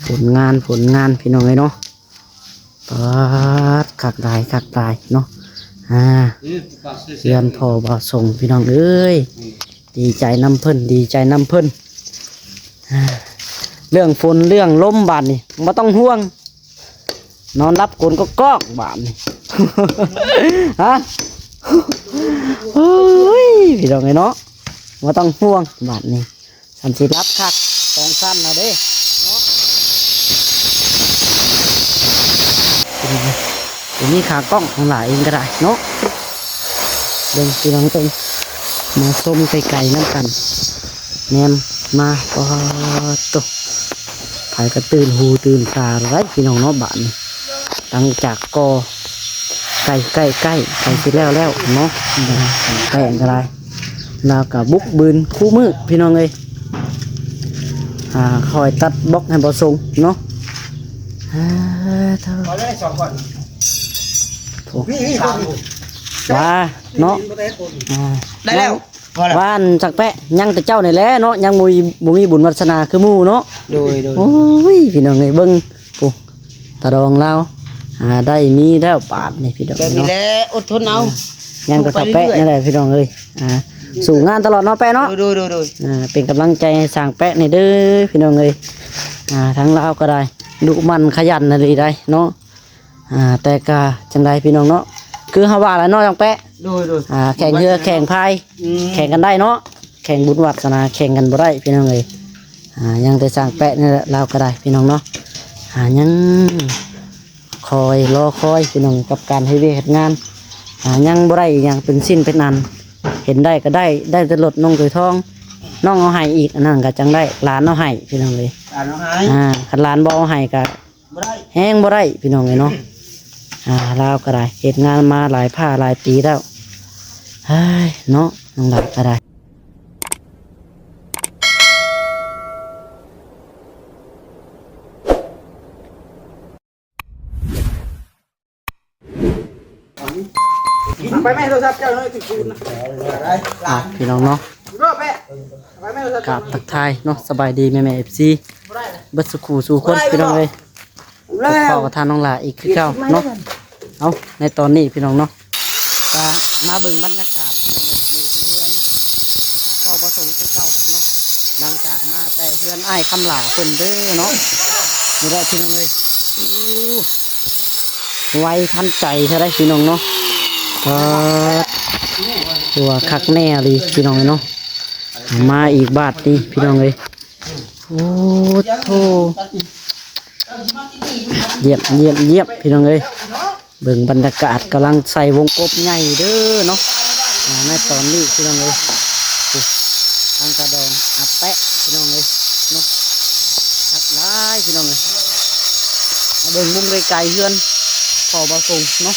ຜົນງານ ຜົນງານ ພີ່ນ້ອງເອີຍເນາະ. ປາດ ຄັກຫຼາຍ ຄັກຫຼາຍເນາະ. ອ່າ ເຮືອນພໍ່ບ່າວສົງ ພີ່ນ້ອງເອີຍ. ດີໃຈນຳເພິ່ນ ດີໃຈນຳເພິ່ນ. ອ່າ ເລື່ອງຝົນເລື່ອງລົມບາດນີ້ບໍ່ຕ້ອງຫ່ວງ ນອນຫຼັບໂກນກອກໆບາດນີ້. ຮະ ໂອ້ຍ ພີ່ນ້ອງເອີຍເນາະ ບໍ່ຕ້ອງຫ່ວງບາດນີ້. ສັນຊິຫຼັບຄັກສອງຊັ້ນນະເດ້ເນາະ. ເປັນໄງ ບໍ່ມີຂາກ້ອງ ນ້ອງຫຼ້າເອງກໍໄດ້ເນາະ. ເບິ່ງ ພີ່ນ້ອງເອີຍ ມາຊົມໃກ້ໆນຳກັນ ແນມມາ. ປາດໂທ້ ໃຜກໍຕື່ນຫູຕື່ນຕາໄດ້ ພີ່ນ້ອງເນາະ ບາດນີ້. ຫຼັງຈາກກໍ່ໃກ້ໆໆ ໃກ້ຊິແລ້ວແລ້ວເນາະ ແປ້ງກໍໄດ້ ລາວກໍບຸກບືນຄູ່ມື້ ພີ່ນ້ອງເອີຍ. ອ່າ ຄອຍຕັດບລັອກໃຫ້ບ່າວສົງເນາະ. ອ່າ ເທົ່າ ພໍແລ້ວສອງຄົນ ໂອ້ ນີ້ ນີ້ ສາມ ວ່າເນາະ. ອ່າ ໄດ້ແລ້ວ ພໍແລ້ວ. ວ່າອັນສັກແປະ ຍັງແຕ່ເຈົ້ານີ້ແຫຼະເນາະ ຍັງບໍ່ມີ ບໍ່ມີບຸນວາດສະໜາຄືໝູ່ເນາະ. ໂດຍ ໂດຍ ໂອ້ຍ ພີ່ນ້ອງເອີຍ ເບິ່ງ ໂອ້ ຕາດອງລາວ ອ່າ ໄດ້ມີແລ້ວບາດນີ້ ພີ່ນ້ອງເນາະ. ແບບນີ້ແຫຼະ ອົດທົນເອົາ ຍັງແຕ່ສາວແປະນີ້ແຫຼະ ພີ່ນ້ອງເອີຍ. ອ່າ ສູ້ງານຕະຫຼອດເນາະແປະເນາະ. ໂດຍ ໂດຍ ໂດຍ ໂດຍ. ອ່າ ເປັນກຳລັງໃຈໃຫ້ສາງແປະນີ້ເດີ ພີ່ນ້ອງເອີຍ. ອ່າ ທາງລາວກໍໄດ້ດຸໝັ່ນຂະຫຍັນອີ່ຫຼີໄດ໋ເນາະ. ອ່າ ແຕ່ກະຈັ່ງໃດພີ່ນ້ອງເນາະ ຄືເຮົາວ່າແຫຼະເນາະ ສາງແປະ. ໂດຍ ໂດຍ. ອ່າ ແຂ່ງເຮືອແຂ່ງພາຍ ອືມ ແຂ່ງກັນໄດ້ເນາະ ແຂ່ງບຸນວາດສະໜາແຂ່ງກັນບໍ່ໄດ້ ພີ່ນ້ອງເອີຍ. ອ່າ ຍັງແຕ່ສາງແປະນີ້ແຫຼະ ລາວກໍໄດ້ ພີ່ນ້ອງເນາະ. ອ່າ ຍັງຄອຍ ລໍຄອຍ ພີ່ນ້ອງ ກັບການເຮັດວຽກເຮັດງານ. ອ່າ ຍັງບໍ່ໄດ້ອີ່ຫຍັງເປັນຊິ້ນເປັນອັນ ເຫັນໄດ້ກໍໄດ້ ໄດ້ແຕ່ລົດນ້ອງໂຕຍທອງ ນ້ອງເອົາໃຫ້ອີກ ອັນນັ້ນກໍຈັ່ງໄດ້ ຫຼານເອົາໃຫ້ ພີ່ນ້ອງເອີຍ. ຫຼານເອົາໃຫ້ ອ່າ ຄັນຫຼານບໍ່ເອົາໃຫ້ກໍ ບໍ່ໄດ້ ແຮງບໍ່ໄດ້ ພີ່ນ້ອງເອີຍເນາະ. ອ່າ ລາວກໍໄດ້ເຮັດງານມາຫຼາຍພາຫຼາຍປີແລ້ວ ເຮີ້ຍເນາະ ນ້ອງຫຼ້າກໍໄດ້. ໄປແມ່ໂທລະສັບເຈົ້າເນາະ ຕິດສູນນະ. ອ່າ ພີ່ນ້ອງເນາະ ໄປແມ່ໂທລະສັບ ກາບທັກທາຍເນາະ ສະບາຍດີແມ່ໆ ເອັຟຊີ ເບິດສູ່ຄູ່ສູ່ຄົນ ພີ່ນ້ອງເອີຍ. ພົບພໍ້ກັບທ່ານນ້ອງຫຼ້າອີກຄືເກົ່າເນາະ. ເອົາ ໃນຕອນນີ້ພີ່ນ້ອງເນາະ ກໍມາເບິ່ງບັນຍາກາດພີ່ນ້ອງເອີຍ ຢູ່ທີ່ເຮືອນ ອ່າ ພໍ່ປະສົງຄືເກົ່າເນາະ. ຫຼັງຈາກມາແຕ່ເຮືອນອ້າຍຄຳຫຼ້າເພິ່ນເດີເນາະ ນີ້ແຫຼະພີ່ນ້ອງເອີຍ. ໂອ້ ໄວທັນໃຈເທົ່າໃດພີ່ນ້ອງເນາະ. ປາດ ຖືວ່າຄັກແນ່ອີ່ຫຼີພີ່ນ້ອງເອີຍເນາະ. ມາອີກບາດນີ້ພີ່ນ້ອງເອີຍ. ໂອ້ໂທ້ ຢ້ຽມ ຢ້ຽມ ຢ້ຽມ ພີ່ນ້ອງເອີຍ. ເບິ່ງບັນຍາກາດ ກຳລັງໃສ່ວົງກົບໃຫຍ່ເດີເນາະ. ອ່າ ໃນຕອນນີ້ພີ່ນ້ອງເອີຍ ທາງກະດອງອາແປະ ພີ່ນ້ອງເອີຍເນາະ. ຄັກຫຼາຍພີ່ນ້ອງເອີຍ. ມາເບິ່ງມຸມໄກໆ ເຮືອນພໍ່ບ່າວສົງເນາະ.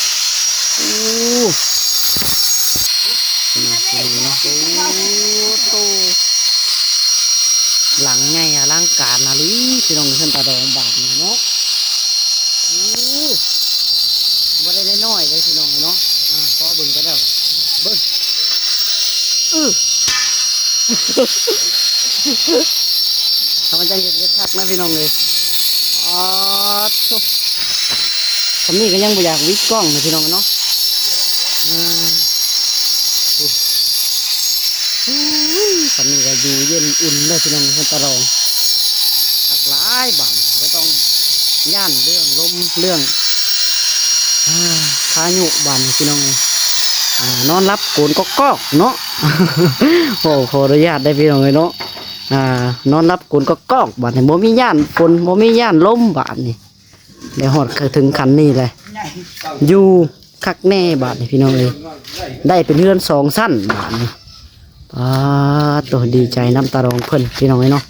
ໂອ້ ພີ່ນ້ອງເນາະ ໂອ້ໂຕ ຫຼັງໃຫຍ່ອະລັງການອີ່ຫຼີ ພີ່ນ້ອງ ເຮືອນຕາດອງບາດນີ້ເນາະ. ໂອ້ ບໍ່ໄດ້ນ້ອຍໆເດ້ພີ່ນ້ອງເນາະ. ອ່າ ພໍເບິ່ງໄປແລ້ວ ເບິ່ງ ອື ທຳມະຊາດເຮັດຄັກນະພີ່ນ້ອງເອີຍ. ອາ ໂທ້ ສ່ຳນີ້ກໍຍັງບໍ່ຢາກວິດກ້ອງນະພີ່ນ້ອງເນາະ. ອ່າ ໂອ້ ສ່ຳນີ້ກໍຢູ່ເຢັນອຸ່ນເດີພີ່ນ້ອງ ເຮືອນຕາດອງ ຄັກຫຼາຍບາດ ບໍ່ຕ້ອງຢ້ານເລື່ອງລົມ ເລື່ອງ ອ່າ ພາຍຸບາດນີ້ພີ່ນ້ອງເອີຍ. ອ່າ ນອນຫຼັບໂກນກອກໆເນາະ. ຂໍ ຂໍອະນຸຍາດໄດ້ພີ່ນ້ອງເອີຍເນາະ. ອ່າ ນອນຫຼັບໂກນກອກໆບາດນີ້ ບໍ່ມີຢ້ານຝົນ ບໍ່ມີຢ້ານລົມບາດນີ້. ໄດ້ຮອດເຖິງຂັ້ນນີ້ແຫຼະ ຢູ່ຄັກແນ່ບາດນີ້ພີ່ນ້ອງເອີຍ. ໄດ້ເປັນເຮືອນສອງຊັ້ນບາດນີ້. ປາດໂທ້ ດີໃຈນຳຕາດອງເພິ່ນພີ່ນ້ອງເອີຍເນາະ.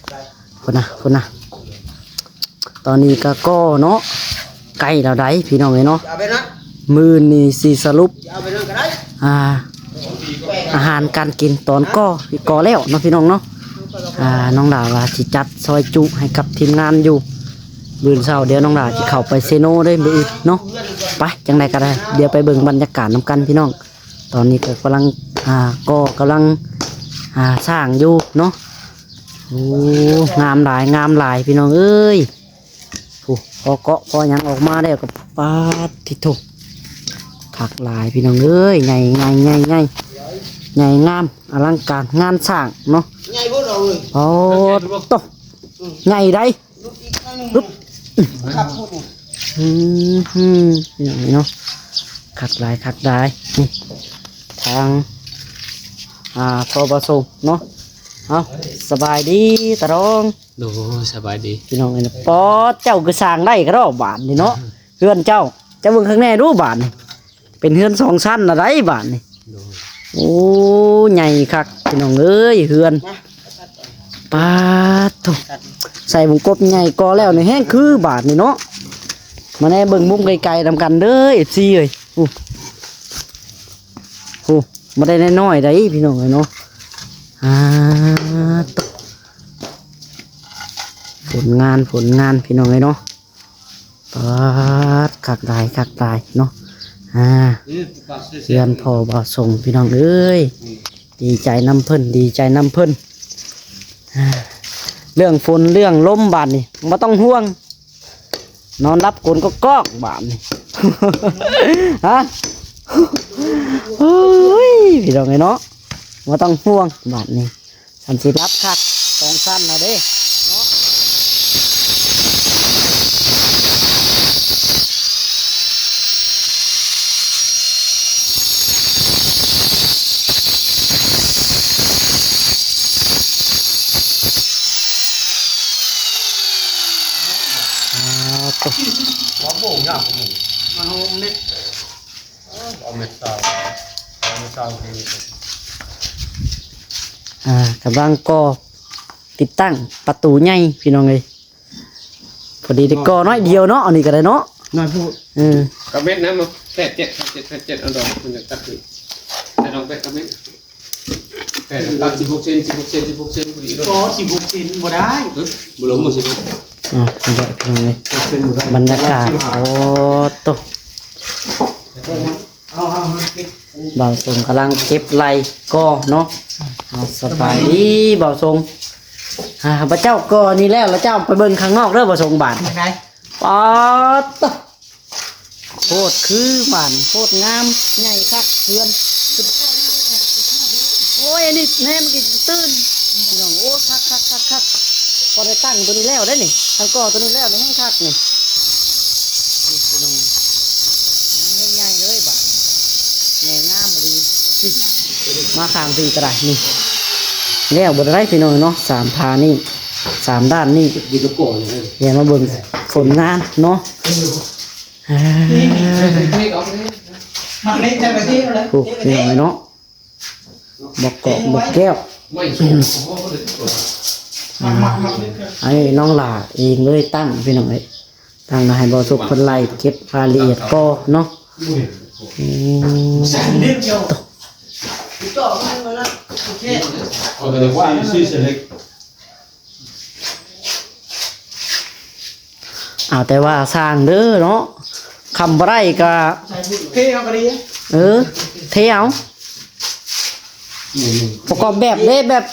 ພຸ້ນນະ ພຸ້ນນະ ຕອນນີ້ກໍກໍ່ເນາະ ໃກ້ແລ້ວໃດ໋ພີ່ນ້ອງເອີຍເນາະ. ມື້ນີ້ຊິສະຫຼຸບ ອ່າ ອາຫານການກິນຕອນກໍ່ ກໍ່ແລ້ວເນາະພີ່ນ້ອງເນາະ. ອ່າ ນ້ອງຫຼ້າວ່າຊິຈັດຊອຍຈຸໃຫ້ກັບທີມງານຢູ່ມື້ອື່ນເຊົ້າ. ດຽວນ້ອງຫຼ້າຊິເຂົ້າໄປເຊໂນເດ້ມື້ອື່ນເນາະ. ໄປ ຈັ່ງໃດກໍໄດ້ ດຽວໄປເບິ່ງບັນຍາກາດນຳກັນພີ່ນ້ອງ. ຕອນນີ້ກໍກຳລັງ ອ່າ ກໍ່ກຳລັງ ອ່າ ສ້າງຢູ່ເນາະ. ໂອ້ ງາມຫຼາຍ ງາມຫຼາຍພີ່ນ້ອງເອີຍ. ໂອ້ ພໍເກາະພໍຫຍັງອອກມາແລ້ວກໍ ປາດທິໂທ ຄັກຫຼາຍພີ່ນ້ອງເອີຍ ໃຫຍ່ ໃຫຍ່ ໃຫຍ່ ໃຫຍ່ ໃຫຍ່ງາມ ອະລັງການງານສ້າງເນາະ ໃຫຍ່ໂພດເອົາເລີຍ ໂອ້ໂຕ ໃຫຍ່ໃດ ລຸດອີກໜ້ອຍໜຶ່ງ ລຸດ ຄັກໂພດນີ້ ອືມ ພີ່ນ້ອງເອີຍເນາະ ຄັກຫຼາຍ ຄັກຫຼາຍ ນີ້ ທາງ ອ່າ ພໍ່ບ່າວສົງເນາະ ເອົາ ສະບາຍດີຕາດອງ ໂດຍ ສະບາຍດີ ພີ່ນ້ອງເອີຍ ປອດ ເຈົ້າຄືສ້າງໄດ້ກະດອກບາດນີ້ເນາະ ເຮືອນເຈົ້າ ເຈົ້າເບິ່ງຂ້າງໃນດູບາດນີ້ ເປັນເຮືອນສອງຊັ້ນລະໄດ໋ບາດນີ້ ໂດຍ ໂອ້ ໃຫຍ່ຄັກພີ່ນ້ອງເອີຍ ເຮືອນ ປາດໂທ້ ໃສ່ວົງກົບໃຫຍ່ກໍ່ແລ້ວນີ້ແຮງຄືບາດນີ້ເນາະ ມາແນ່ເບິ່ງມຸມໄກໆນຳກັນເດີ ເອັຟຊີ ເອີຍ ໂອ້ ໂອ້ ບໍ່ໄດ້ນ້ອຍໆໃດ໋ພີ່ນ້ອງເອີຍເນາະ ອ່າ ໂຕ ຜົນງານ ຜົນງານພີ່ນ້ອງເອີຍເນາະ ປາດ ຄັກຫຼາຍ ຄັກຫຼາຍເນາະ ອ່າ ເຮືອນພໍ່ບ່າວສົງພີ່ນ້ອງເອີຍ ດີໃຈນຳເພິ່ນ ດີໃຈນຳເພິ່ນ ອ່າ ເລື່ອງຝົນເລື່ອງລົມບາດນີ້ບໍ່ຕ້ອງຫ່ວງ ນອນຫຼັບກົນກອກໆບາດນີ້ ຮະ ໂອ້ຍ ພີ່ນ້ອງເອີຍເນາະ ບໍ່ຕ້ອງຫ່ວງບາດນີ້ ສັນຊິຫຼັບຄັກ ສອງຊັ້ນນະເດ້ເນາະ ອ່າ ໂຕ ມາໂບງຍາກ ມາໂຮມເດ້. ເອົາເມັດຊາວ ເອົາເມັດຊາວ ອ່າ ກຳລັງກໍ່ຕິດຕັ້ງປະຕູໃຫຍ່ພີ່ນ້ອງເອີຍ ພໍດີໄດ້ກໍ່ນ້ອຍດຽວເນາະ ອັນນີ້ກໍໄດ້ເນາະ ນ້ອຍໂພດ ເອີ ກະເມັດນະ ມາແປດເຈັດ ແປດເຈັດ ແປດເຈັດ ເອົາດອກ ມັນຈະຕັດຖືກ ແຕ່ລອງແປດກະເມັດ ແປດ ຕັດສິບຫົກເຊັນ ສິບຫົກເຊັນ ສິບຫົກເຊັນ ພໍດີເລີຍ ກໍສິບຫົກເຊັນບໍ່ໄດ້ ເອີ ບໍ່ລົງບໍ່ສິບຫົກ ອ່າ ນີ້ແຫຼະພີ່ນ້ອງເອີຍ ສິບຫົກເຊັນບໍ່ໄດ້ ບັນຍາກາດ ໂອ້ໂຕ ບ່າວສົງກຳລັງເກັບໄລ່ກໍເນາະ ເອົາ ສະບາຍດີບ່າວສົງ ອ່າ ພະເຈົ້າກໍນີ້ແລ້ວ ແລ້ວເຈົ້າໄປເບິ່ງຂ້າງນອກເດີບ່າວສົງບາດ ປາດໂທ້ ໂຄດຄືບາດ ໂຄດງາມ ໃຫຍ່ຄັກເຮືອນ ໂອ້ຍ ອັນນີ້ແນມມັນກໍຕື່ນ ພີ່ນ້ອງ ໂອ້ ຄັກໆໆໆ ພໍໄດ້ຕັ້ງໂຕນີ້ແລ້ວເດ້ນີ້ ຄັນກໍ່ໂຕນີ້ແລ້ວນີ້ແຮງຄັກນີ້ ນີ້ພີ່ນ້ອງ ໃຫຍ່ເລີຍບາດ ໃຫຍ່ງາມອີ່ຫຼີ ມາຂ້າງພີ້ກໍໄດ້ນີ້ ແລ້ວເບິດແລ້ວພີ່ນ້ອງເນາະ ສາມຜານີ້ ສາມດ້ານນີ້ ດຽວມາເບິ່ງຜົນງານເນາະ ອ່າ ມາເລັກຈັງໄປທີ່ເລີຍ ໂອ້ ພີ່ນ້ອງເນາະ ບໍ່ເກາະບໍ່ແກ້ວ ອ່າ ອັນນີ້ນ້ອງຫຼ້າເອງເລີຍຕັ້ງພີ່ນ້ອງເອີຍ ຕັ້ງໃຫ້ບ່າວສຸກເພິ່ນໄລ່ເກັບລາຍລະອຽດກໍເນາະ ອືມ ເອົາແຕ່ວ່າຊ່າງເດີເນາະ ຄຳບໍ່ໄດ້ກະ ເທເອົາກໍດີ ເອີ ເທເອົາ ປະກອບແບບເດ້ ແບບ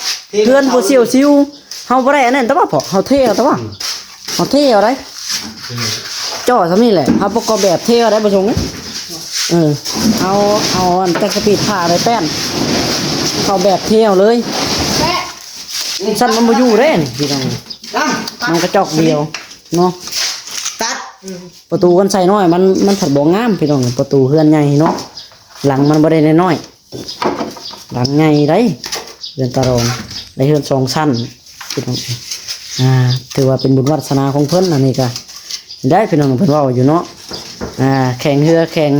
ເຮືອນຜູ້ຊິວໆ ເຮົາບໍ່ໄດ້ອັນນັ້ນແຕ່ວ່າ ເຮົາເທເອົາແຕ່ວ່າ ເຮົາເທເອົາໄດ໋ ເຈາະຊ່ຳນີ້ແຫຼະ ເຮົາປະກອບແບບເທເອົາໄດ໋ ບໍ່ສົງ ເອີ ເຮົາ ເຮົາອັນຈັກສະປີດຜ້າໄດ້ແປ້ນ ເຂົ້າແບບເທເອົາເລີຍ ຊັ້ນມັນບໍ່ຢູ່ເດ້ພີ່ນ້ອງ ມັນກະຈອກດຽວ ເນາະ ຕັດ ປະຕູກັນໃສ່ນ້ອຍ ມັນ ມັນພັດບໍ່ງາມພີ່ນ້ອງ ປະຕູເຮືອນໃຫຍ່ເນາະ ຫຼັງມັນບໍ່ໄດ້ນ້ອຍໆ ຫຼັງໃຫຍ່ໄດ໋ ເຮືອນຕາດອງ ໄດ້ເຮືອນສອງຊັ້ນພີ່ນ້ອງ ອ່າ ຖືວ່າເປັນບຸນວາດສະໜາຂອງເພິ່ນ ອັນນີ້ກະ ໄດ້ພີ່ນ້ອງ ເພິ່ນເວົ້າຢູ່ເນາະ ອ່າ ແຂ່ງເຮືອແຂ່ງ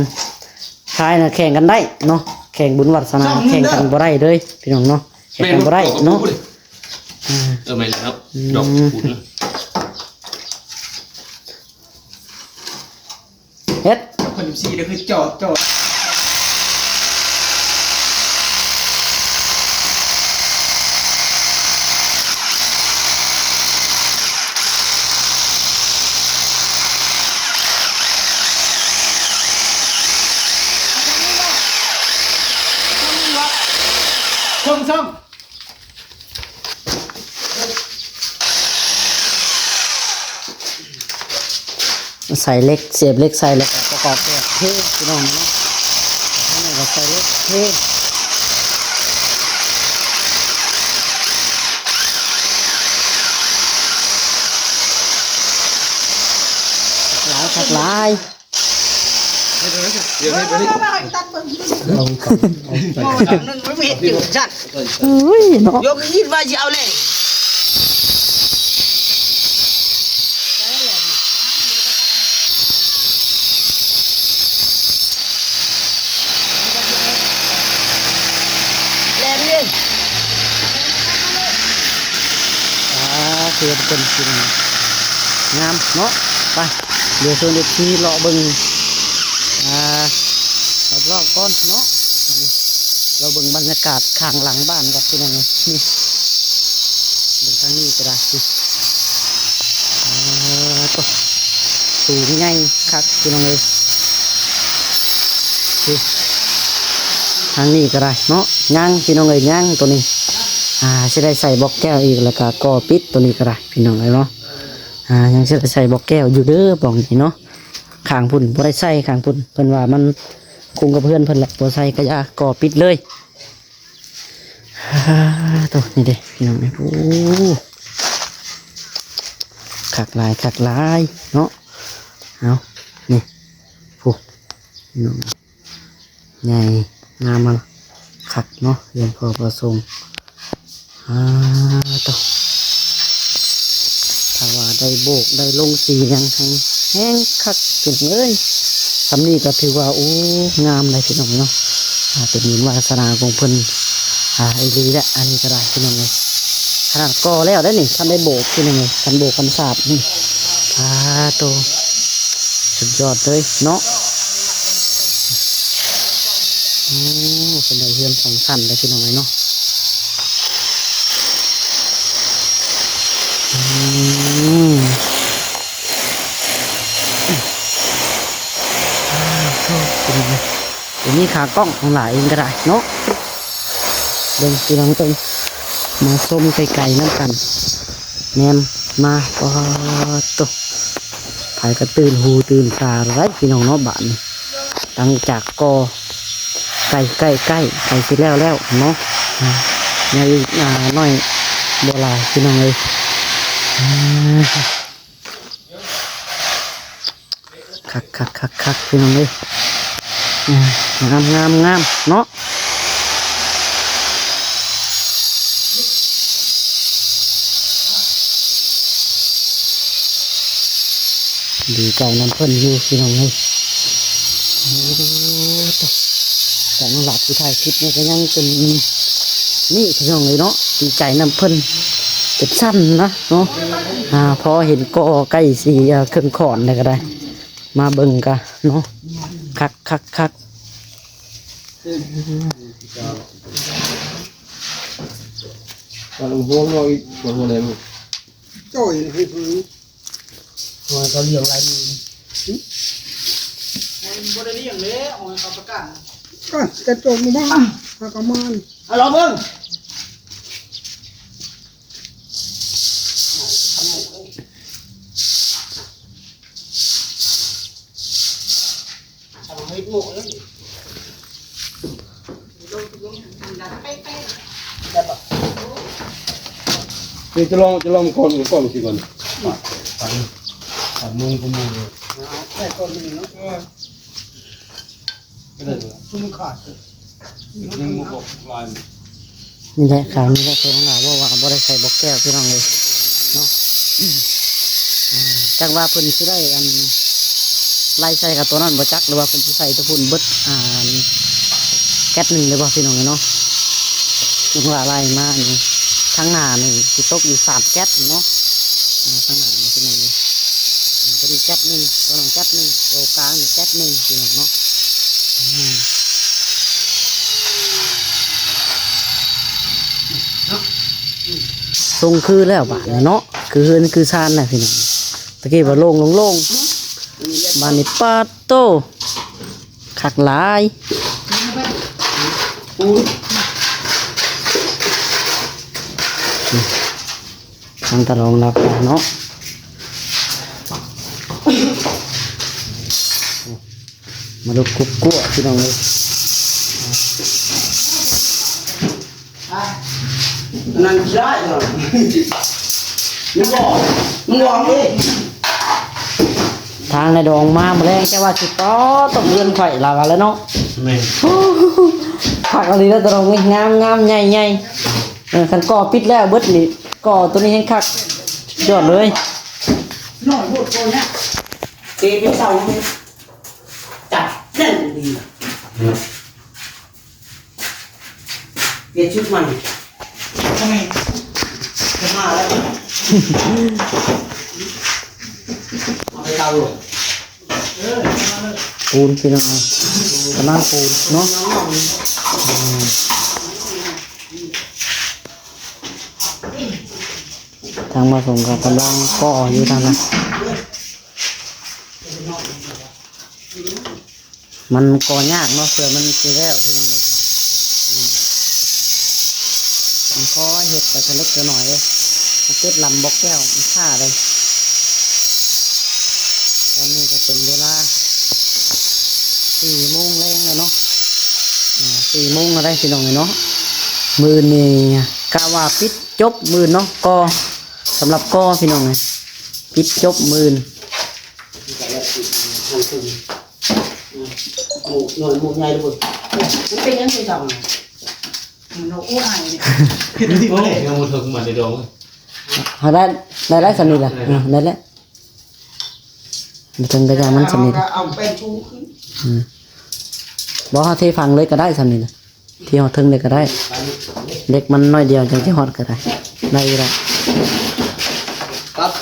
ພາຍນະ ແຂ່ງກັນໄດ້ເນາະ ແຂ່ງບຸນວາດສະໜາ ແຂ່ງກັນບໍ່ໄດ້ເລີຍພີ່ນ້ອງເນາະ ແຂ່ງກັນບໍ່ໄດ້ເນາະ ອ່າ ເອີ ແມ່ນແລ້ວ ອືມ ດອກພຸ້ນ ເຮັດ ຄົນສິບສີ່ເດີ ຄືຈອດ ຈອດ ເຄິ່ງຊ່ອງ. ໃສ່ເຫຼັກ ສຽບເຫຼັກໃສ່ ແລ້ວກໍປະກອບແບບເທພີ່ນ້ອງເນາະ. ອັນນີ້ກໍໃສ່ເຫຼັກເທ ຄັກຫຼາຍ ຄັກຫຼາຍ. ໂອ້ຍເນາະ ຍົກຮີດວ່າຊິເອົາແຫຼະ ແລ່ນເລີຍ. ອ່າ ຄືເປັນ ເປັນງາມເນາະ. ໄປ ດຽວຊວນເອັຟຊີເລາະເບິ່ງ ອ່າ ລອບໆກ່ອນເນາະ. ເລາະເບິ່ງບັນຍາກາດຂ້າງຫຼັງບ້ານກັບ ພີ່ນ້ອງເອີຍ. ນີ້ ເບິ່ງທາງນີ້ກໍໄດ້ ເອີ ໂຕ ສູງໃຫຍ່ຄັກ ພີ່ນ້ອງເອີຍ. ນີ້ ທາງນີ້ກໍໄດ້ເນາະ. ຍັງ ພີ່ນ້ອງເອີຍ ຍັງໂຕນີ້ ອ່າ ຊິໄດ້ໃສ່ບລັອກແກ້ວອີກ ແລ້ວກໍກໍ່ປິດໂຕນີ້ກໍໄດ້ ພີ່ນ້ອງເອີຍເນາະ. ອ່າ ຍັງຊິໄດ້ໃສ່ບລັອກແກ້ວຢູ່ເດີ ບລັອກນີ້ເນາະ. ຂ້າງພຸ້ນບໍ່ໄດ້ໃສ່ ຂ້າງພຸ້ນ ເພິ່ນວ່າມັນຄົງກັບເຮືອນເພິ່ນແຫຼະ ບໍ່ໃສ່ກໍຢ່າ ກໍ່ປິດເລີຍ. ອ່າ ໂຕນີ້ເດ້ ພີ່ນ້ອງເອີຍ ໂອ້ ຄັກຫຼາຍ ຄັກຫຼາຍເນາະ. ເອົາ ນີ້ ໂອ້ ພີ່ນ້ອງ ໃຫຍ່ງາມ ຄັກເນາະ ເຮືອນພໍ່ປະສົງ. ອ່າ ໂຕ ຖ້າວ່າໄດ້ໂບກໄດ້ລົງສີຫຍັງ ແຮງຄັກ ພີ່ນ້ອງເອີຍ. ສ່ຳນີ້ກໍຖືວ່າ ໂອ້ ງາມໄດ໋ ພີ່ນ້ອງເນາະ. ອ່າ ເປັນບຸນວາສະໜາຂອງເພິ່ນ ອ່າ ອີ່ຫຼີແຫຼະ ອັນນີ້ກໍໄດ້ ພີ່ນ້ອງເອີຍ. ຂະໜາດກໍ່ແລ້ວໄດ໋ນີ້ ທັນໄດ້ໂບກ ພີ່ນ້ອງເອີຍ ທັນໂບກຄັນສາບນີ້. ອ່າ ໂຕ ສຸດຍອດເລີຍເນາະ. ໂອ້ ເປັນໄດ້ເຮືອນສອງຊັ້ນເດ້ ພີ່ນ້ອງເອີຍເນາະ. ອືມ ໂອ້ ເປັນໄງ ບໍ່ມີຂາກ້ອງຂອງຫຼາຍເອງກໍໄດ້ເນາະ. ເບິ່ງ ພີ່ນ້ອງເອີຍ ມາຊົມໄກໆນຳກັນ ແນມມາ ປາດໂຕ ໃຜກໍຕື່ນຫູຕື່ນຕາແລ້ວ ພີ່ນ້ອງເນາະ. ບາດນີ້ ຫຼັງຈາກກໍ່ໃກ້ໆ ໃກ້ຊິແລ້ວແລ້ວເນາະ ຍັງອີກໜ້ອຍບໍ່ຫຼາຍ ພີ່ນ້ອງເອີຍ. ຄັກໆໆໆ ພີ່ນ້ອງເອີຍ ງາມໆໆເນາະ. ດີໃຈນຳເພິ່ນຢູ່ ພີ່ນ້ອງເອີຍ. ໂອ້ ຕາຍ ແຕ່ນ້ອງຫຼາດຜູ້ຖ່າຍຄລິບນີ້ກໍຍັງເປັນນີ້ ພີ່ນ້ອງເອີຍເນາະ. ດີໃຈນຳເພິ່ນເປັນຊັ້ນນະເນາະ. ອ່າ ພໍເຫັນກໍໃກ້ຊິ ເອີ ເຄິ່ງຂອນແລ້ວກໍໄດ້ ມາເບິ່ງກະເນາະ. ຄັກໆໆ ເອົາຫົວງອກອີກ ຫົວງອກແລ້ວ ໂອ້ຍ ໃຫ້ເພິ່ນ ຫອຍເຂົາລ້ຽງຫຼາຍມື້ ຫອຍບໍ່ໄດ້ລ້ຽງເດ້ ຫອຍເຂົາປະກາດ ກໍຈະຕົກມາ ຫາກະມານ ເອົາລອງເບິ່ງ. ນີ້ຈະລອງ ຈະລອງກ່ອນ ກ່ອນຊິກ່ອນ ຕັດ ຕັດມຸມກໍມຸມເລີຍ ເອົາແຄ່ຕົ້ນໜຶ່ງເນາະ ເອີ ກໍໄດ້ ຊຸມຂາດ ນີ້ແຫຼະ ຄາວນີ້ແຫຼະ ເພິ່ນວ່າ ເວົ້າວ່າບໍ່ໄດ້ໃສ່ບລັອກແກ້ວ ພີ່ນ້ອງເອີຍເນາະ. ອ່າ ຈັກວ່າເພິ່ນຊິໄດ້ອັນ ໄລ່ໃສ່ກັບຕົວນັ້ນບໍ່ຈັກ ຫຼືວ່າເພິ່ນຊິໃສ່ຕົວພຸ້ນເບິດ ອ່າ ແກັດໜຶ່ງເລີຍບໍ່ ພີ່ນ້ອງເອີຍເນາະ. ເພິ່ນວ່າໄລ່ມານີ້ ທາງໜ້ານີ້ຊິຕົກຢູ່ສາມແກັດເນາະ. ອ່າ ທາງໜ້ານີ້ ພີ່ນ້ອງເອີຍ ອ່າ ຕົວນີ້ແກັດໜຶ່ງ ຕົວນັ້ນແກັດໜຶ່ງ ຕົວກາງນີ້ແກັດໜຶ່ງ ພີ່ນ້ອງເນາະ. ອືມ ຊົງຄືແລ້ວບາດນີ້ເນາະ ຄືເຮືອນຄືຊານນະ ພີ່ນ້ອງ. ຕະກີ້ວ່າໂລ່ງໆ ບາດນີ້ປາດໂຕ ຄັກຫຼາຍ. ທາງຕາລອງລາວກາເນາະ. ມາລຸກກຸບກົວ ພີ່ນ້ອງເອີຍ. ອັນນັ້ນຂີ້ຮ້າຍເນາະ ມັນບອກ ມັນບອກເດ້. ທາງນາຍດອງມາມື້ແລງ ແຕ່ວ່າຊິຕໍ່ຕົກເຮືອນຂ້ອຍລາວວ່າແລ້ວເນາະ. ແມ່ນ ຄັກອີ່ຫຼີເດີ ຕາດອງນີ້ ງາມໆ ໃຫຍ່ໆ. ເອີ ຄັນກໍ່ປິດແລ້ວເບິດນີ້ ກໍ່ໂຕນີ້ແຮງຄັກ ຍອດເລີຍ. ໜ້ອຍໂພດ ກໍ່ຍາກ ເຕະເປັນເສົາ ຈັບແໜ້ນດີ. ປ່ຽນຊຸດໃໝ່ ທຳໄມ ຈະມາແລ້ວ ເອົາໄປເຕົາໂລດ. ເອີ ມາເລີຍ ປູນ ພີ່ນ້ອງເອີຍ ກຳລັງປູນເນາະ. ອືມ ທາງບ່າວສົງກໍກຳລັງກໍ່ຢູ່ທາງນັ້ນ. ມັນກໍ່ຍາກເນາະ ເພື່ອມັນຊິແລ້ວ ພີ່ນ້ອງເອີຍ. ອືມ ມັນຄ່ອຍເຮັດໄປທີເລັກທີນ້ອຍເດ້ ມັນຕິດລຳບໍ່ແກ້ວ ມັນຊ້າເດ້. ຕອນນີ້ກໍເປັນເວລາສີ່ໂມງແລງແລ້ວເນາະ ອ່າ ສີ່ໂມງແລ້ວເດ້ ພີ່ນ້ອງເອີຍເນາະ. ມື້ນີ້ກະວ່າປິດຈົບມື້ເນາະ ກໍສຳລັບກໍ ພີ່ນ້ອງເອີຍ ປິດຈົບມື້. ໝູກນ້ອຍໝູກໃຫຍ່ທຸກຄົນ ມັນເປັນຫຍັງຄືເກົ່ານະ ມັນໂອ້ອາຍນີ້ ໂອ້ຍ ຍັງບໍ່ເຖິງມັນໄດ້ດອງ. ເຮົາໄດ້ ໄດ້ຫຼາຍສ່ຳນີ້ລະ ເອີ ໄດ້ແລ້ວ ບໍ່ເຖິງກະຢ່າມັນສ່ຳນີ້ລະ ເອົາແປ້ນຖູຂຶ້ນ. ອືມ ບໍ່ ເຮົາເທຝັງເລີຍກະໄດ້ສ່ຳນີ້ລະ. ທີ່ຮອດເທິງເລີຍກໍໄດ້ ເຫຼັກມັນໜ້ອຍດຽວ ຈັ່ງຊິຮອດກໍໄດ້ ໄດ້ຢູ່ແລ້ວ. ປັບ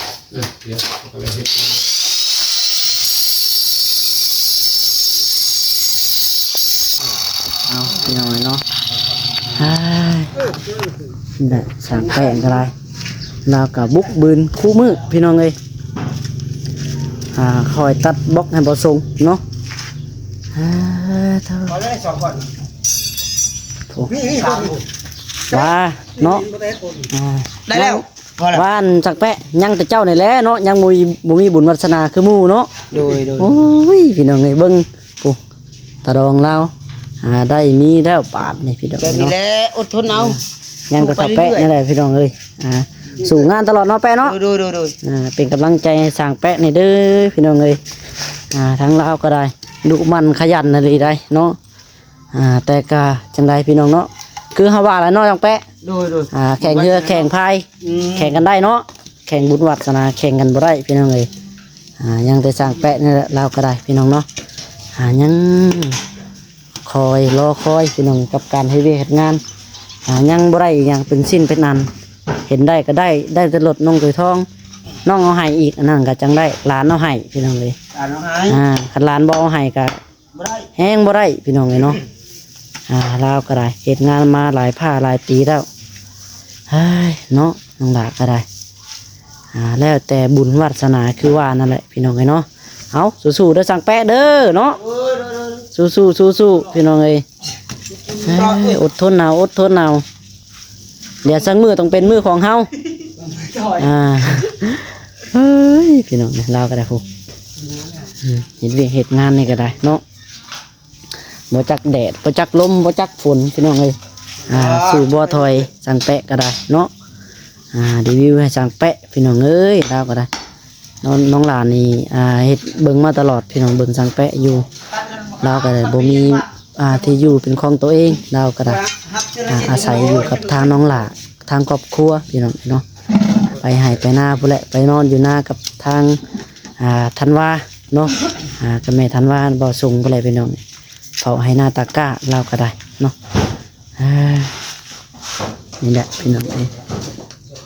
ເອົາ ພີ່ນ້ອງເອີຍເນາະ ຮາຍ ນີ້ແຫຼະ ຊ່າງແປ້ງກໍໄດ້ ລາວກໍບຸກບືນຄູ່ມື້ ພີ່ນ້ອງເອີຍ. ອ່າ ຄອຍຕັດບລັອກໃຫ້ບໍ່ຊົງເນາະ. ອ່າ ໂທ້ ມີ ມີ ວ່າເນາະ ອ່າ ໄດ້ແລ້ວ ພໍແລ້ວ ວ່າອັນສັກແປະ ຍັງແຕ່ເຈົ້ານີ້ແຫຼະເນາະ ຍັງບໍ່ມີ ບໍ່ມີບຸນວາດສະໜາຄືໝູ່ເນາະ. ໂດຍ ໂດຍ ໂອ້ຍ ພີ່ນ້ອງເອີຍ ເບິ່ງ ໂອ້ ຕາດອງລາວ ອ່າ ໄດ້ມີແລ້ວບາດນີ້ ພີ່ນ້ອງເອີຍເນາະ ແບບນີ້ແຫຼະ ອົດທົນເອົາ ອ່າ ຍັງແຕ່ເຖົ້າແປະນີ້ແຫຼະ ພີ່ນ້ອງເອີຍ ອ່າ ສູ້ງານຕະຫຼອດເນາະແປະເນາະ. ໂດຍ ໂດຍ ໂດຍ ອ່າ ເປັນກຳລັງໃຈໃຫ້ຊ່າງແປະນີ້ເດີ ພີ່ນ້ອງເອີຍ ອ່າ ທາງລາວກໍໄດ້ດຸໝັ່ນຂະຫຍັນອີ່ຫຼີໄດ໋ເນາະ. ອ່າ ແຕ່ກະຈັ່ງໃດພີ່ນ້ອງເນາະ ຄືເຮົາວ່າແຫຼະເນາະ ຊ່າງແປະ ໂດຍ ໂດຍ ອ່າ ແຂ່ງເຮືອແຂ່ງພາຍ ອືມ ແຂ່ງກັນໄດ້ເນາະ ແຂ່ງບຸນວາດສະໜາແຂ່ງກັນບໍ່ໄດ້ ພີ່ນ້ອງເອີຍ. ອ່າ ຍັງແຕ່ຊ່າງແປະນີ້ແຫຼະ ລາວກໍໄດ້ ພີ່ນ້ອງເນາະ ອ່າ ຍັງ ຄອຍ ລໍຄອຍ ພີ່ນ້ອງ ກັບການເຮັດວຽກເຮັດງານ ອ່າ ຍັງບໍ່ໄດ້ອີ່ຫຍັງເປັນຊິ້ນເປັນອັນ ເຫັນໄດ້ກໍໄດ້ ໄດ້ແຕ່ລົດນ້ອງໂຕຍທອງ ນ້ອງເອົາໃຫ້ອີກ ອັນນັ້ນກໍຈັ່ງໄດ້ ຫຼານເອົາໃຫ້ ພີ່ນ້ອງເອີຍ ຫຼານເອົາໃຫ້ ອ່າ ຄັນຫຼານບໍ່ເອົາໃຫ້ກໍບໍ່ໄດ້ ແຮງບໍ່ໄດ້ ພີ່ນ້ອງເອີຍເນາະ. ອ່າ ລາວກໍໄດ້ເຮັດງານມາຫຼາຍພາຫຼາຍປີແລ້ວ ເຮີ້ຍ ເນາະ ນ້ອງຫຼ້າກໍໄດ້ ອ່າ ແລ້ວແຕ່ບຸນວາດສະໜາຄືວ່ານັ້ນແຫຼະ ພີ່ນ້ອງເອີຍເນາະ. ເອົາ ສູ້ໆ ເດີ ຊ່າງແປະເດີເນາະ ໂດຍ ໂດຍ ໂດຍ ສູ້ໆ ສູ້ໆ ພີ່ນ້ອງເອີຍ ເອີຍ ອົດທົນເອົາ ອົດທົນເອົາ ດຽວສັກມື້ຕ້ອງເປັນມື້ຂອງເຮົາ ໂດຍ ອ່າ ເຮີ້ຍ ພີ່ນ້ອງເອີຍ ລາວກໍໄດ້ ຜູ້ ອືມ ເຮັດວຽກເຮັດງານນີ້ກໍໄດ້ເນາະ ບໍ່ຈັກແດດ ບໍ່ຈັກລົມ ບໍ່ຈັກຝົນ ພີ່ນ້ອງເອີຍ ອ່າ ສູ້ບໍ່ຖອຍ ຊ່າງແປະກໍໄດ້ເນາະ ອ່າ ຣີວິວໃຫ້ຊ່າງແປະ ພີ່ນ້ອງເອີຍ ລາວກໍໄດ້ ນ້ອງ ນ້ອງຫຼ້ານີ້ ອ່າ ເຮັດເບິ່ງມາຕະຫຼອດ ພີ່ນ້ອງ ເບິ່ງຊ່າງແປະຢູ່ ລາວກໍໄດ້ບໍ່ມີ ອ່າ ທີ່ຢູ່ເປັນຂອງຕົວເອງ ລາວກໍໄດ້ ອ່າ ອາໄສຢູ່ກັບທາງນ້ອງຫຼ້າ ທາງຄອບຄົວ ພີ່ນ້ອງເນາະ ໄປໄຮ່ໄປນາພຸ້ນແຫຼະ ໄປນອນຢູ່ນາກັບທາງ ອ່າ ທັນວາເນາະ ອ່າ ກັບແມ່ທັນວາ ບ່າວສົງພຸ້ນແຫຼະ ພີ່ນ້ອງ ເຝົ້າໄຮ່ນາຕາກ້າ ລາວກໍໄດ້ເນາະ. ອ່າ ນີ້ແຫຼະ ພີ່ນ້ອງເອີຍ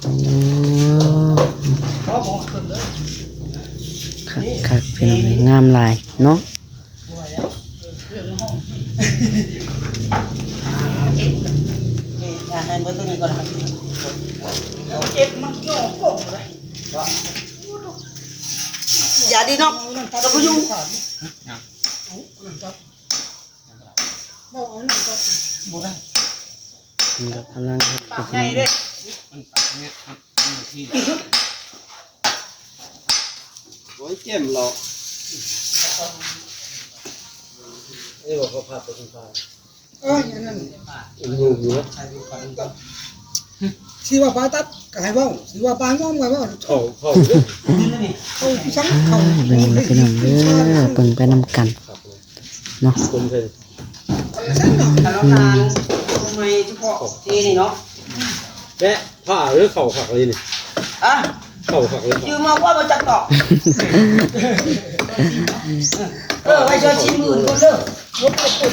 ໂອ້ ຄັກໆ ພີ່ນ້ອງເອີຍ ງາມຫຼາຍເນາະ. ຢ່າດີເນາະ ເຮົາບໍ່ຢູ່ ບໍ່ໄດ້ ມັນກໍກຳລັງເຮັດ ປາກໃຫຍ່ເດ້ ໂອ້ຍ ເຈັມເລາະ. ເອີ ອັນນັ້ນ ຍັງຢູ່ເນາະ ຊິວ່າປາຕັດກໍໃຫ້ເວົ້າ ຊິວ່າປາງອມກໍເວົ້າ ເຂົ້າ ເຂົ້າເດ້ ເຂົ້າຄືສັງ ເຂົ້າ ເບິ່ງເດີພີ່ນ້ອງເດີ ເບິ່ງໄປນຳກັນເນາະ ຄົນເພິ່ນ ອືມ ໃໝ່ສະເພາະທີ່ນີ້ເນາະ ແບະ ຜ້າເອີ ເຂົ້າຄັກເລີຍນີ້ ອະ ເຂົ້າຄັກເລີຍ ຈື່ມາກວ່າບໍ່ຈັກດອກ ເອີ ໄວ້ຊ່ອຍຊີມອື່ນກ່ອນເດີ ລົບກັບຄົນ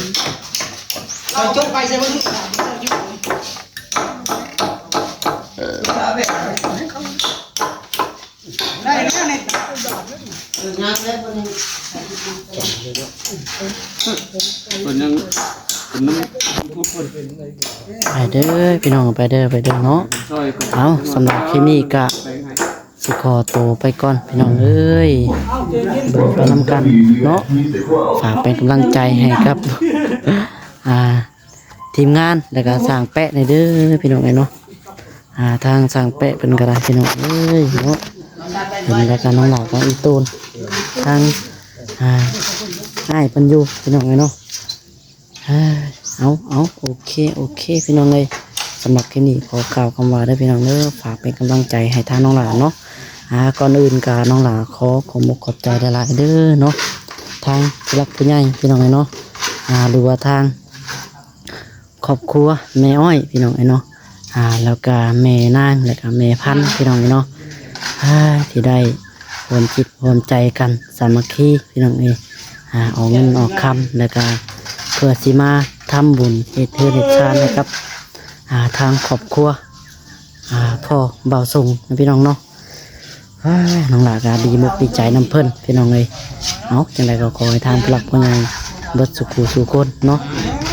ເອົາຈົກໄປໃສ່ເບິ່ງ ເອີ ໄດ້ແລ້ວນີ້ ເອີ ຍ່າງແລ້ວເພິ່ນ ເພິ່ນຍັງ ເພິ່ນນຳ ໄປເດີພີ່ນ້ອງ ໄປເດີ ໄປເດີເນາະ ເອົາ ສຳລັບຄລິບນີ້ກະຊິຂໍໂຕໄປກ່ອນພີ່ນ້ອງເອີຍ ເບິ່ງໄປນຳກັນເນາະ ຝາກເປັນກຳລັງໃຈໃຫ້ກັບ ອ່າ ທີມງານ ແລ້ວກະຊ່າງແປະແດ່ເດີພີ່ນ້ອງເອີຍເນາະ ອ່າ ທາງຊ່າງແປະເພິ່ນກະໄດ້ພີ່ນ້ອງເອີຍເນາະ ເຫັນແລ້ວກະນ້ອງຫຼ້າກະອີ່ໂຕນ ທາງ ອ່າ ອ້າຍເພິ່ນຢູ່ພີ່ນ້ອງເອີຍເນາະ ເອີ ເອົາ ເອົາ ໂອເຄ ໂອເຄ ພີ່ນ້ອງເອີຍ ສຳລັບຄລິບນີ້ຂໍກ່າວຄຳວ່າເດີພີ່ນ້ອງເດີ ຝາກເປັນກຳລັງໃຈໃຫ້ທາງນ້ອງຫຼ້າເນາະ ອ່າ ກ່ອນອື່ນກະນ້ອງຫຼ້າຂໍຂອບອົກຂອບໃຈຫຼາຍໆເດີເນາະ ທາງຜູ້ຫຼັກຜູ້ໃຫຍ່ພີ່ນ້ອງເອີຍເນາະ ອ່າ ຫຼືວ່າທາງ ຄອບຄົວແມ່ອ້ອຍພີ່ນ້ອງເອີຍເນາະ ອ່າ ແລ້ວກະແມ່ນາງ ແລ້ວກະແມ່ພັນພີ່ນ້ອງເອີຍເນາະ ອ່າ ທີ່ໄດ້ຮ່ວມຈິດຮ່ວມໃຈກັນສາມັກຄີພີ່ນ້ອງເອີຍ ອ່າ ອອກເງິນອອກຄຳ ແລ້ວກະເພື່ອຊິມາທຳບຸນເຮັດເຮືອນເຮັດຊານໃຫ້ກັບ ອ່າ ທາງຄອບຄົວ ອ່າ ພໍ່ບ່າວສົງນະພີ່ນ້ອງເນາະ. ອ້າຍ ນ້ອງຫຼ້າກໍດີມົກດີໃຈນຳເພິ່ນພີ່ນ້ອງເອີຍ. ເອົາ ຈັ່ງໃດກໍຂໍໃຫ້ທາງຜູ້ຫຼັກຜູ້ໃຫຍ່ເບິດສູ່ຜູ້ສູ່ຄົນເນາະ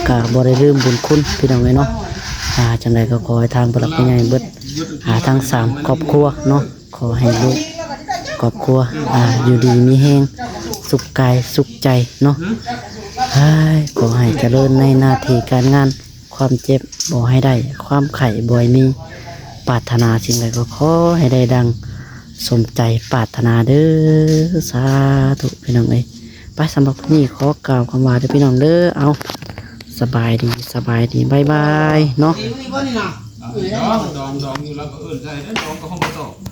ກໍບໍ່ໄດ້ລືມບຸນຄຸນພີ່ນ້ອງເອີຍເນາະ. ອ່າ ຈັ່ງໃດກໍຂໍໃຫ້ທາງຜູ້ຫຼັກຜູ້ໃຫຍ່ເບິດ ອ່າ ທັງສາມຄອບຄົວເນາະ ຂໍໃຫ້ລູກຄອບຄົວ ອ່າ ຢູ່ດີມີແຮງ ສຸກກາຍສຸກໃຈເນາະ. ອ້າຍ ຂໍໃຫ້ຈະເລີນໃນໜ້າທີ່ການງານ ຄວາມເຈັບບໍ່ໃຫ້ໄດ້ ຄວາມໄຂ້ບໍ່ໃຫ້ມີ ປາດຖະໜາສິ່ງໃດກໍຂໍໃຫ້ໄດ້ດັ່ງສົມໃຈປາດຖະໜາເດີ້ ສາທຸພີ່ນ້ອງເອີຍ. ໄປ ສຳລັບມື້ນີ້ຂໍກ່າວຄຳວ່າເດີ້ພີ່ນ້ອງເດີ້ ເອົາ ສະບາຍດີ ສະບາຍດີ ບາຍບາຍເນາະ.